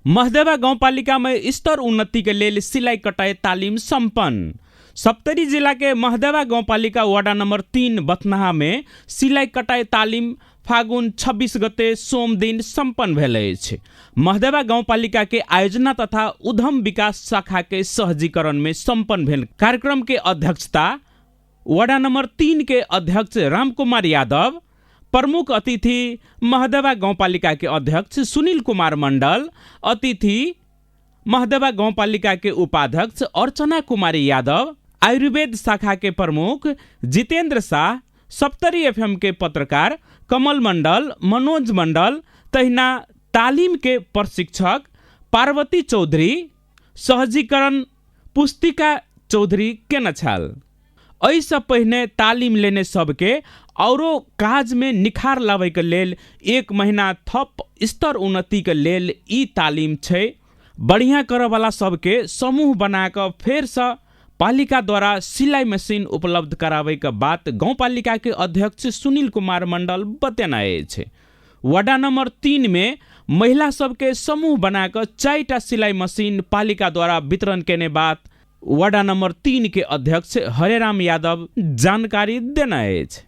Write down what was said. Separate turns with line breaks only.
महदेवा गाउँपालिकामे स्तर उन्नतिके लेल सिलाइ कटाइ तालिम सम्पन्न। सप्तरी जिला के महदेवा गाउँपालिका वार्ड नंबर 3 बथनाहा में सिलाइ कटाइ तालिम फागुन 26 गते सोम दिन सम्पन्न भेल अछि। महदेवा गाउँपालिका के आयोजना तथा उद्यम विकास शाखा के सहजीकरण में सम्पन्न भेल कार्यक्रम के अध्यक्षता वार्ड नंबर 3 के अध्यक्ष रामकुमार यादव, प्रमुख अतिथि महदेवा गाउँपालिका के अध्यक्ष सुनील कुमार मंडल, अतिथि महदेवा गाउँपालिका के उपाध्यक्ष अर्चना कुमारी यादव, आयुर्वेद शाखा के प्रमुख जितेंद्र शाह, सप्तरी एफएम के पत्रकार कमल मंडल, मनोज मंडल, तहिना तालिम के प्रशिक्षक पार्वती चौधरी, सहजीकरण पुस्तिका चौधरी केने छल। एहिसँ पहिने तालिम लेने सबके औरो काजमे निखार लाबैके लेल 1 महीना थप स्तर उन्नतिके लेल ई तालिम छै। बढ़िया करऽवला सबके समूह बना कऽ फेरसँ पालिका द्वारा सिलाइ मशीन उपलब्ध कराबैके बात गाउँपालिका के अध्यक्ष सुनील कुमार मंडल बतेने अछि। वार्ड नंबर 3 में महिला सबके समूह बना कऽ 4टा सिलाइ मशीन पालिका द्वारा वितरण केने बात वार्ड नंबर 3 के अध्यक्ष हरेराम यादव जानकारी देने अछि।